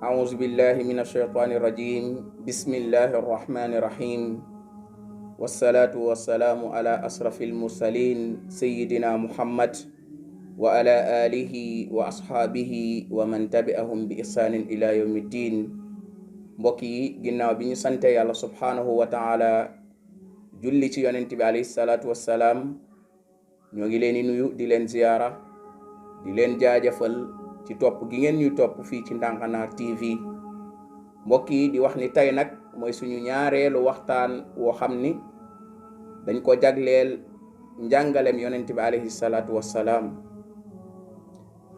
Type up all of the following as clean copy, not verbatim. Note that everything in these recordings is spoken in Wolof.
أعوذ بالله من الشيطان الرجيم بسم الله الرحمن الرحيم والصلاة والسلام على أشرف المرسلين سيدنا محمد وعلى آله وأصحابه ومن تبعهم بإحسان إلى يوم الدين mbokk yi ginnaaw bi ñu sante yàlla subhaanahu wa taala julli ci yonent bi alayhi salaatu wassalaam ñoo ngi leen di nuyu di leen ziyaara di leen jaajëfal ci topp gi ngeen ñuy topp fii ci Ndanghanaar TV mbokk yi di wax ni tey nag mooy suñu ñaareelu waxtaan woo xam ni dañ ko jagleel njàngalem yonent bi alayhi salaatu wassalaam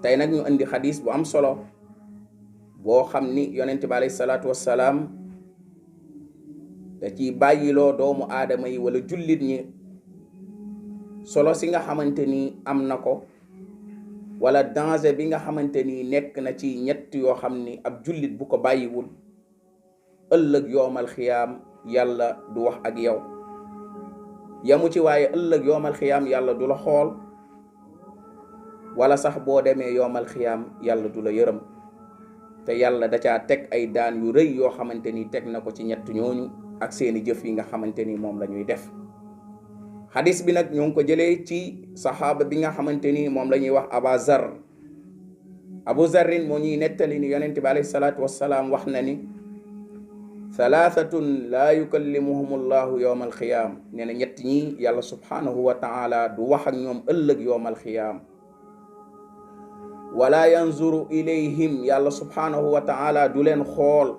tey nag ñu indi xadis bu am solo boo xam ni yonent bi alayhi salaatu wassalaam da ciy bàyyiloo doomu aadama yi wala jullit ñi solo si nga xamante ni am na ko wala danger bi nga xamante ni nekk na ci ñett yoo xam ni ab jullit bu ko bàyyiwul ëllëg yoomal xiyaam yàlla du wax ak yow yamu ci waaye ëllëg yoomal xiyaam yàlla du la xool wala sax boo demee yoomal xiyaam yàlla du la yërëm te yàlla da caa teg ay daan yu rëy yoo xamante ni teg na ko ci ñett ñooñu ak seeni jëf yi nga xamante ni moom la ñuy def xadis bi nag ñoo ngi ko jëlee ci saxaaba bi nga xamante ni moom la ñuy wax Abu Zarrin moo ñuy nettali ni yonent bi alayhi salaatu wassalaam wax na ni thalathatun laa yukallimuhum allahu yowma alxiyaam nee na ñett ñi yàlla subhaanahu wa taala du wax ak ñoom ëllëg yowma alxiyaam wala yanzuru ilayhim yàlla subhaanahu wa taala du leen xool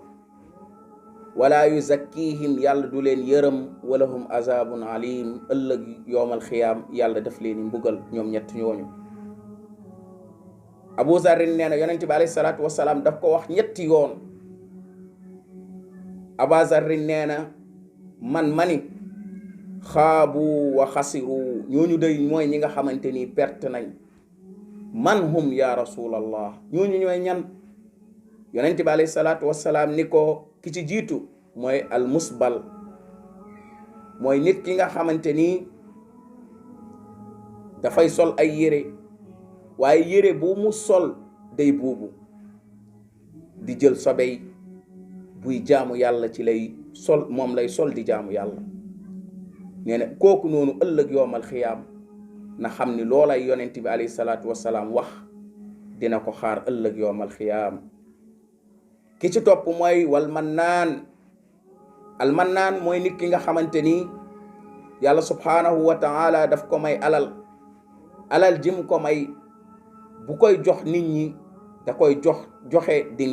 wala yuzakkihim yàlla du leen yërëm walahum azabun alim ëllëg yowmal xiyaam yàlla daf leen mbugal ñoom ñett ñooñu Abu Zarrin nee na yonent bi alayhi salaatu wassalaam daf ko wax ñetti yoon Abu Zarrin nee na mani xaabu wa xasiru ñooñu day mooy ñi nga xamante ni perte nañ man hum ya rasulallah ñooñu ñooy ñan yonent bi alayhi salaatu wassalaam ni ko ki ci jiitu mooy al musbal mooy nit ki nga xamante ni dafay sol ay yére waaye yére bu mu sol day buubu di jël sobey buy jaamu yàlla ci lay sol moom lay sol di jaamu yàlla nee na kooku noonu ëllëg yoomal xiyaam na xam ni loolay yonent bi alayhi salaatu wassalaam wax dina ko xaar ëllëg yoomal xiyaam ki ci topp mooy wal mannaan al mannaan mooy nit ki nga xamante ni yàlla subhaanahu wa taala daf ko may alal jim ko may bu koy jox nit ñi da koy joxe di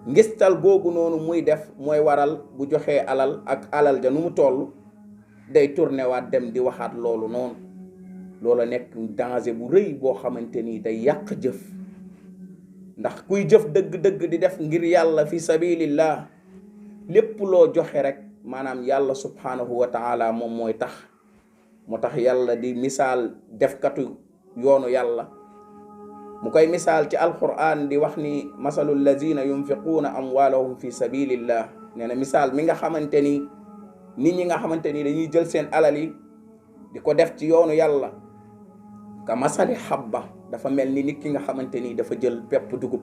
ngistal googu noonu muy def mooy waral bu joxee alal ja nu mu toll day tourné waat dem di waxaat loolu noonu loola nekk danger bu rëy boo xamante ni day yàq jëf ndax kuy jëf dëgg-dëgg di def ngir yàlla fi sabilillah lépp loo joxe rek maanaam yàlla subhanahu wa taala moom mooy tax moo tax yàlla di misaal defkatu yoonu yàlla mu koy misaal ci alquran di wax ni masalul lazina yunfiquuna amwaalahum fi sabilillah nee na misaal mi nga xamante ni nit ñi nga xamante ni dañuy jël seen alal yi di ko def ci yoonu yàlla ka masali habba dafa mel ni nit ki nga xamante ni dafa jël pepp dugub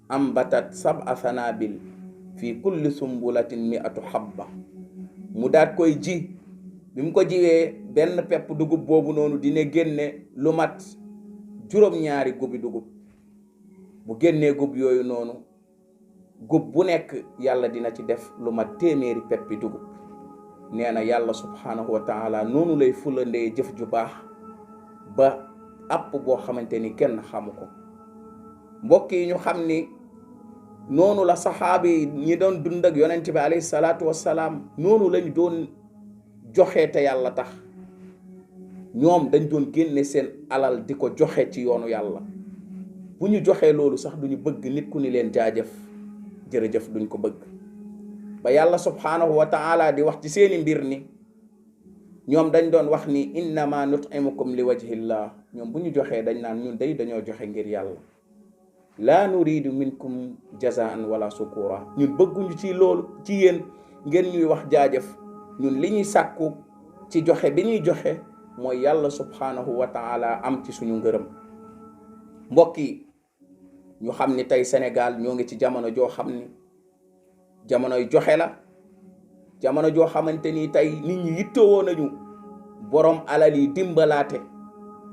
ambatat sab'a sanabil fi kulli sumbulatin mi'atu habba mu daat koy ji bi mu ko jiwee benn pepp dugub boobu noonu dina génne lu mat juróom-ñaari gubi dugub bu génnee gub yooyu noonu gub bu nekk yàlla dina ci def lu mat téeméeri peppi dugub nee na yàlla subhanahu wa taala noonu lay fulandee jëf ju baax ba app boo xamante ni kenn xamu ko mbokk yi ñu xam ni noonu la saxaaba yi ñi doon dund ak yonent bi alayhi salaatu wassalaam noonu lañ doon joxe te yàlla tax ñoom dañ doon génne seen alal di ko joxe ci yoonu yàlla bu ñu joxee loolu sax duñu bëgg nit ku ni leen jaajëf jërëjëf duñ ko bëgg ba yàlla subhanahu wa taala di wax ci seeni mbir ni ñoom dañ doon wax ni innama nut'imukum li wajhillah ñoom bu ñu joxee dañ naan ñun day dañoo joxe ngir yàlla laa nuridu minkum jazaan wala sukura ñun bëgguñu ci loolu ci yéen ngeen ñuy wax jaajëf ñun li ñuy sàkku ci joxe bi ñuy joxe mooy yàlla subhanahu wa taala am ci suñu ngërëm mbokk yi ñu xam ni tey Sénégal ñoo ngi ci jamono joo xam ni jamonoy joxe la, jamono joo xamante ni tey nit ñi yittewoo nañu borom alal yi dimbalaate,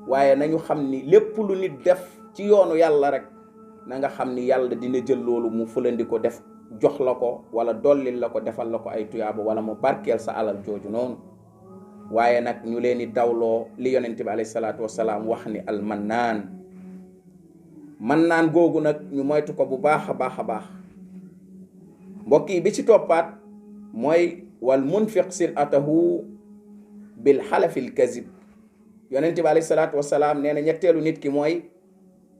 waaye nañu xam ni lépp lu nit def ci yoonu yàlla rek na nga xam ni yàlla dina jël loolu mu fulandi ko def jox la ko, wala dollil la ko, defal la ko ay tuyaaba, wala mu barkeel sa alal jooju noonu. waaye nag ñu leen di dawloo li yonent bi alayhi salaatu wasalaam wax ni al mannaan googu nag ñu moytu ko bu baax a baax a baax. mbokk yi bi ci toppaat mooy wal munfiq silatahu bil xalafil kazib. yonent bi alayhi salaatu wasalaam nee na ñetteelu nit ki mooy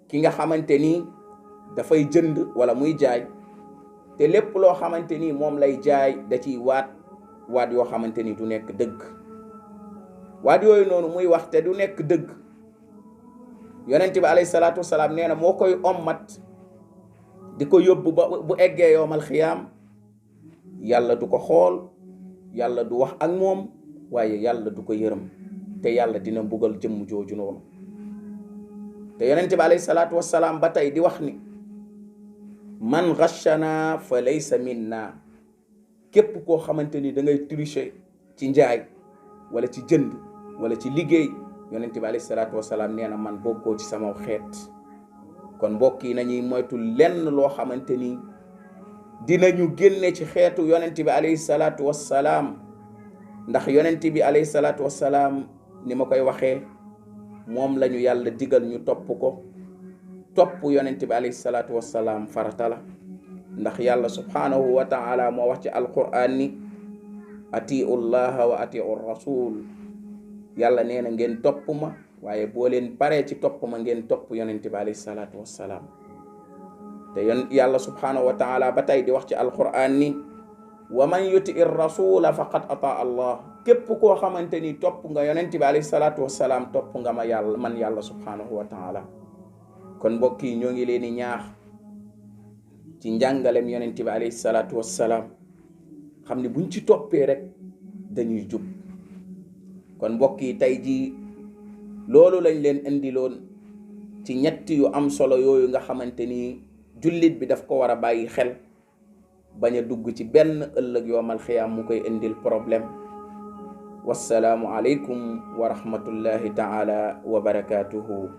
ki nga xamante ni dafay jënd wala muy jaay, te lépp loo xamante ni moom lay jaay da ciy waat yoo xamante ni du nekk dëgg. waat yooyu noonu muy wax te du nekk dëgg, yonent bi alayhi salaatu wasalaam nee na moo koy ommat di ko yóbbu ba bu eggee yowmal xiyaam yàlla du ko xool, yàlla du wax ak moom, waaye yàlla du ko yërëm, te yàlla dina mbugal jëmm jooju noonu. te yonent bi alayhi salaatu wasalaam ba tey di wax ni man ghashana fa laysa minna. képp koo xamante ni da ngay tricher ci njaay wala ci jënd wala ci liggéey, yonent bi alayhi salaatu wasalaam nee na man bokkoo ci sama xeet. kon mbokk yi nañuy moytu lenn loo xamante ni dinañu génne ci xeetu yonent bi alayhi salaatu wasalaam, ndax yonent bi alayhi salaatu wasalaam ni ma koy waxee moom lañu yàlla digal ñu topp ko. topp yonent bi alayhi salaatu wasalaam farata la, ndax yàlla subhanahu wa ta'ala moo wax ci alquran ni atiu llaha wa atiu rasul. yàlla nee na ngeen topp ma, waaye boo leen paree ci topp ma ngeen topp yonent bi alayhi salaatu wassalaam. te yàlla subhanahu wa ta'ala ba tey di wax ci alquran ni wa man yuti ir rasula faqad ata allah. képp koo xamante ni topp nga yonent bi alayhi salaatu wassalaam topp nga ma yàlla, man yàlla subhanahu wa ta'ala. kon mbokk yi ñoo ngi leen di ñaax ci njàngalem yonent bi alayhi salaatu wassalaam, xam ne buñ ci toppee rek dañuy jub. kon mbokk yi tey jii loolu lañ leen indiloon ci ñetti yu am solo yooyu nga xamante ni jullit bi daf ko war a bàyyi xel, bañ a dugg ci benn ëllëg yoomal xiyaam mu koy indil problème. wassalaamu aleykum wa rahmatullahi taala wa barakatuhu.